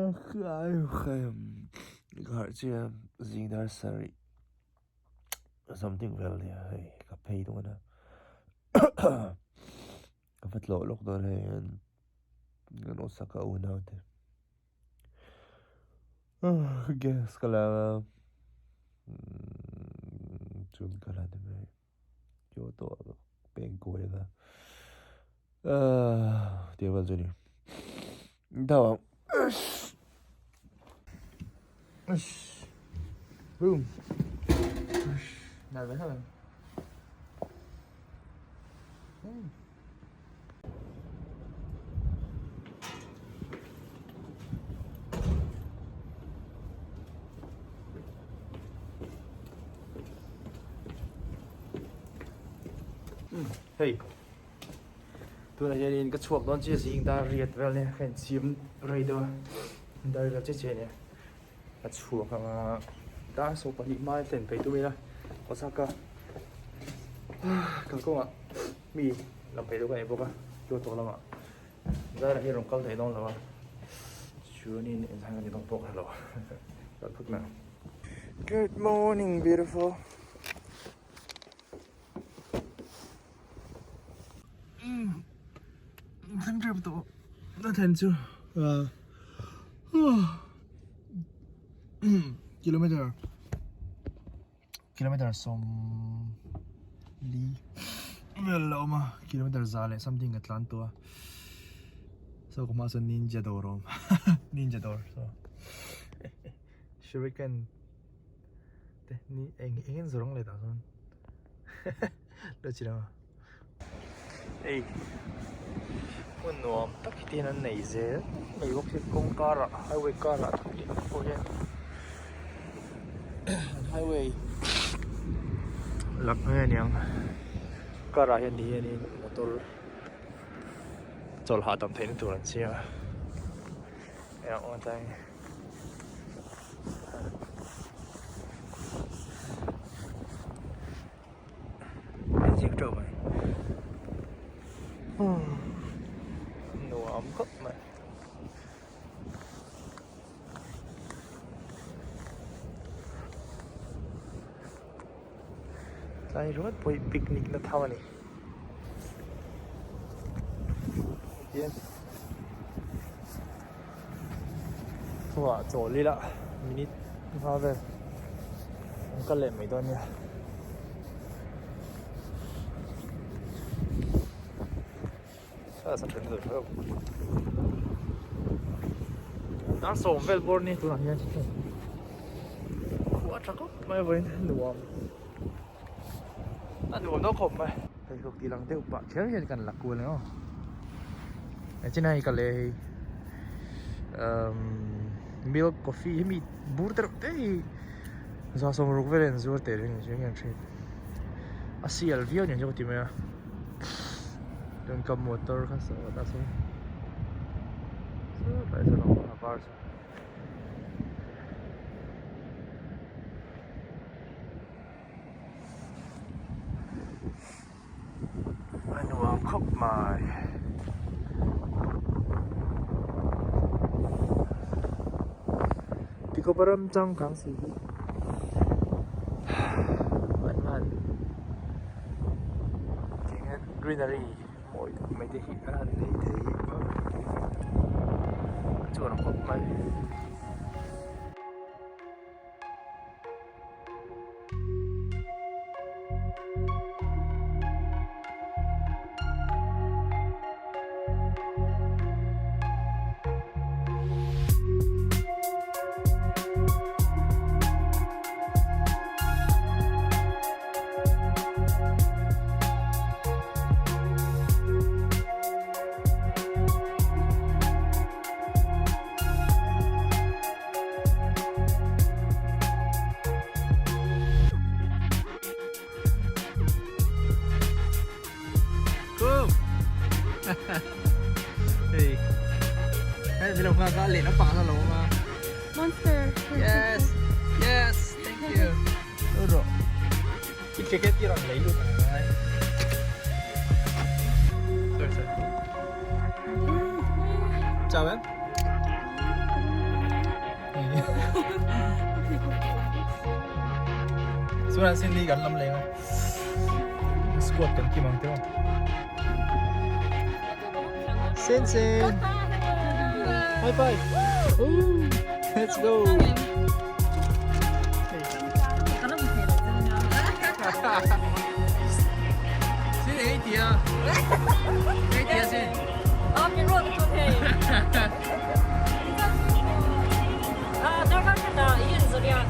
Ka harh chiah a zing dar sarih something vel nia hei ka phei dawn a ka va tlawh lawk dawn hei hian kan Osaka unau te gas ka la a chun ka la ni mai. Kyoto ah peng kawi anga ahh tih vel chu a ni thau ang boom nal ve hlauh em Hei tunah hianin ka chhuak dawn chiah zing dar riat vel nia ka inchhim rei deuh a dar vel chiah chiah ania ka chhuak ang a dar 12 hma thlen phei tum ila Osaka kalkawngah mi lam phei deuh ka nei bawk a Kyoto lamah zaiah hian rawn kal thei dawn lo a chuanin engzah nge ni dawn pawh ka hre lo kal phut mai ang. Good morning beautiful. Thleng tep tawh a thlen chu kilometer kilometer 40 vel la awm a kilometer za leh something ka tlan tawh a so ka hmaah sawn ninja dawr a awm ninja dawr so shuriken te ni eng engin zawrh ang leh tah sawn lo chi lo hei hmun nuam tak hi te hian an nei zel mai bawk hi kawng karah highway karah pawh hian an highway lam nge aniang karah hian ti hianin motor chawlh hahdam theihna tur an siam a eng ang tlai nge. Inziak teuh mai nuam khawp mai. Tlai ringawt pawh hi picnic na tham a ni. Tihian chhuah chawl ila minute nga vel an kal leh mai dawn nia. Dar sawm vel bawr ni tunah hian khua tha khawp mai vawiin nuam a nuam deuh khawp mai. Pheikhawk tih lang deuh pah kher hian kan la kual ang aw echin hei ka lei hei umm milk coffee hemi bur te reuh te hi 60 vel in zuar teh reng ang hian hriat a sial viau nen chu ka ti mai a chuan ka motor kha saw ta saw sawtlai sawn a awm a var chu. A nuam khawp mai. Tikhawpa ram changkang si hi an han tiang hian greenery mawi tak mai te hi an han nei thei hi a chuan khawp mai. Boom! Hey. Hey, mình nga ka leh lampang a lo awm a. Monster. Yes. Yes, thank you. Ro. I ticket i rawn lei lut ang ngai. Sorry, sorry. Chào em. Chuan Cindy kan lam leng a. Squad kan kim ang teu. Sin Sin. High five. Ooh, let's go. Sin ei tia. Ei tia sin. Ah, min ruat tu hei. Ah, darkar khat ah i en zawriat.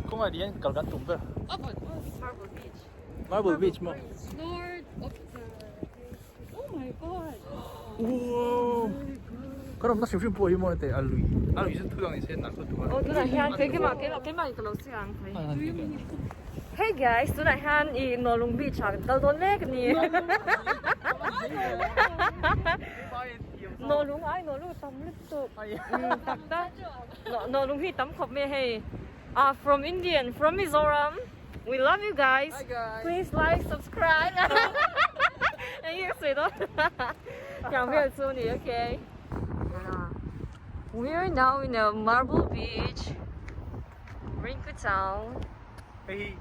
Kawngah hian kal kan tum ber. Marble Beach maw? Wow! Ka rawmna hrim hrim pawh hi maw heti a lui a lui chu thut ang ni se nak thut tur a. Aw tunah hian kei keimah keimah keimah in ka lo chhi ang khawi. Hey guys tunah hian i Nawlung Beach ah kan kal dawn mek a ni. Nawlung ai Nawlung a tam lutuk tak tak Nawlung hi tam khawp mai a hei. Ah from Indian from Mizoram. We love you guys. Hi guys. Please like, subscribe. Eng nge ka sawi dawn? Tiang vel chu ni okay. We are now in a marble beach. Ringku town. Hei hi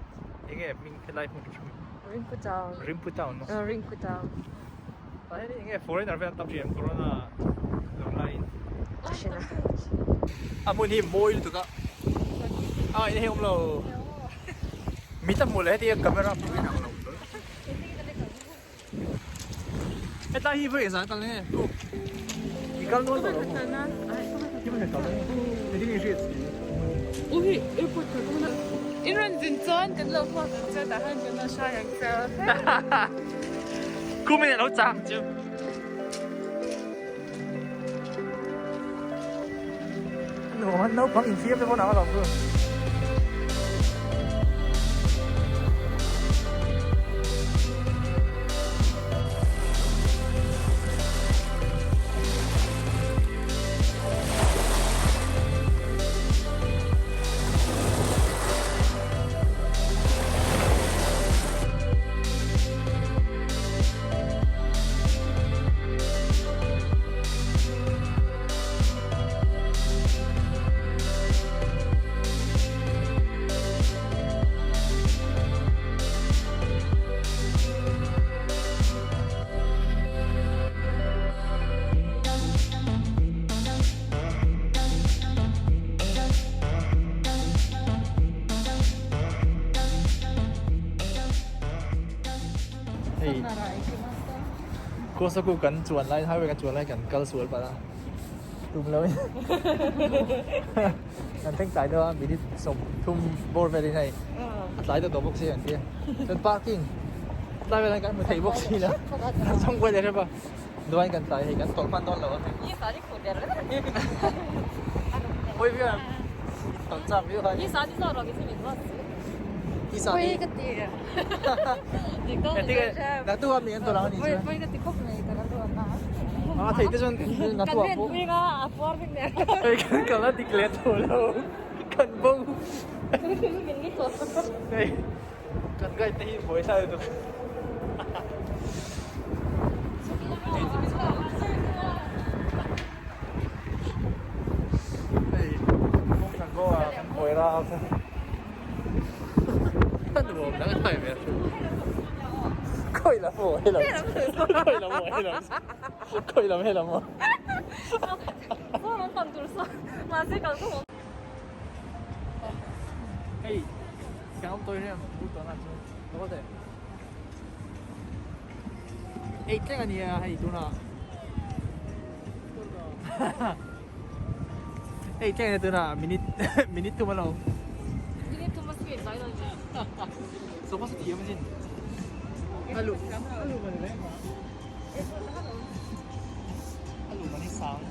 eng nge hming helai hmun hrim? Ringku town. Ringku town maw? Ringku town. Tah hian eng nge foreigner vel an tam thin em corona lo laiin. A hmun hi mawi lutuk a. A in hei awm lo. Mit a hmuh leh heti a camera hmuh in ang lo hlawl. Hetlai hi vawi engzah kal nge? I kal nual tawh lo maw? Hi hmun kal nge? Engtin nge i hriat? U hi airport kal ka hmun a. In rawn zin chuan kan lo hmuak ang che tah hian kan lo hrai ang che. Kumin a lo chang chu. Nuam naupang infiam te pawh nang alawm chu. Hei Kosoku kan chuan lai highway kan chuan lai kan kal sual palh a tum lo in kan thleng tlai deuh a minute sawmthum bawr velin hei a tlai deuh tawh bawk si an tia chuan parking tlai velah hian kan hmu thei bawk si lo kan chhawng kual leh hrep a duain kan tlai hei kan tawlh hman dawn lo a pawi viau em tawlh chak viau kha a ni. Pawi ka ti. Natu a mi an tawlh ang a ni chuan. Pawi ka ti khawp mai ka natu a na. A thei te chuan natu a pawh. Kan rian a puar vek nen. Hei kan kal a dik leh tawh lo. Kan bo. Min ngi tawh. Hei kan guide te hi buai thlai lutuk. Hei kawng kan bo a kan buai ral. Khawi lam maw he lam khawi lam maw he lam khawi lam he lam maw Hei kan awm tawi rem u tawh na chu lo teh ei tleng a nia hei tunah Hei tleng na tuna minute minute thum alo. Minute thum a speed mai lo ni. Sawma sa thiam sin. Alu alu man le. Alu man hi sang.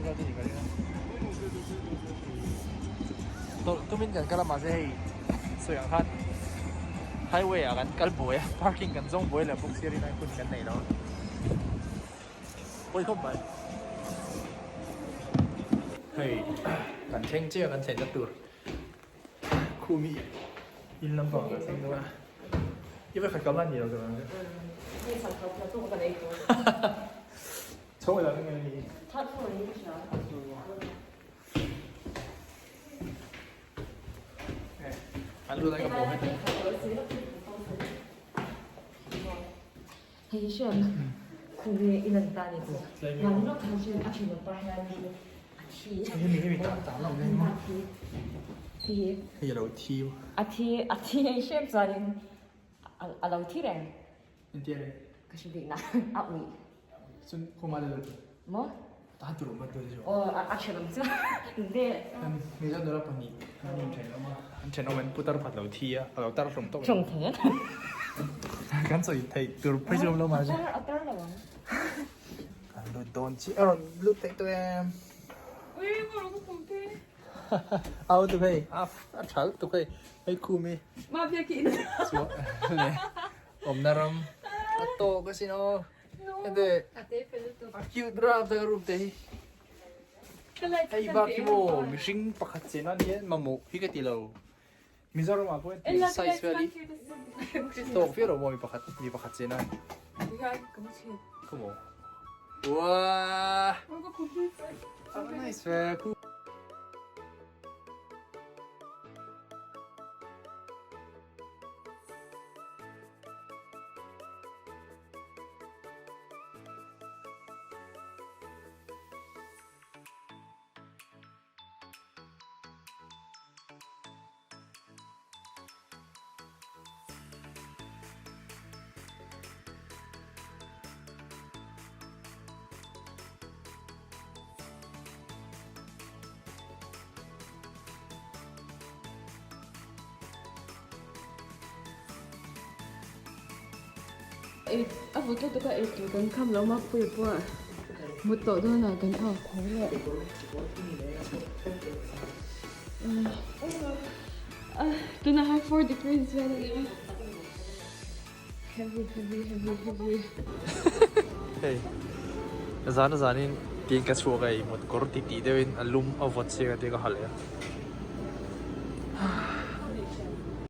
vel te ni ka ring a. Tawlh tumin kan kal a mahse hei sawi ang khan highway ah kan kal buai a parking kan zawng buai leh bawk sia rinai hun kan nei lo a pawi khawp mai. Hei kan thleng chiah kan thlenna tur khumi in lampang kan thleng dawn a i vawikhat kalna a ni lo zawk ang chu. Chho lam nge ni? An lut ang ka bawm heti. Hei hian khawnge in an ta ni chu. Nan lawk khan hian a thin pa hian a thi. Hemi hemi ta ta lo nei ma. Thi. Hei lo thi. A thi a thi hei hrem chuan in a lo thi reng. Intia reng. Ka hre bik na a ui. Chun khawma le lo. Maw? Ta tur ma tur chu. Aw a thenawm chu de. Mizo nula pahnih an in thenawm a. An thenawm an putar phat lo thi a, a lo tar hlawm tawk. Hlawm thei a. Kan sawi thei tur phei chu awm lo mahse. A tar lo ang. Kan lut dawn chiah a rawn lut theih tawh em. Ui maw rawng ka khum te. Au tu hei a tha lutuk hei hei khum hi. Ma biak in. Chuan le awmna ram a tawk asin aw. Hete a cute rap tak a room te hi. Hei bak hi maw mihring pakhat chen a nia mamawh hi ka ti lo. Mizoram ah pawh heti size vel hi tawk viau lo maw mi pakhat mi pakhat chen a. Khaw maw. Uaa. Nice ve. A vut lutuk a eitur kan kham lo mapui pawh mut tawh dawn ah kan au tho leh tunah hian 4 degrees vel a ni a heavy heavy heavy heavy. Hei zan a zanin tiin ka chhuak a ei mut kawr ti tih deuhin a lum a vawt chiang a tia ka ha leh a.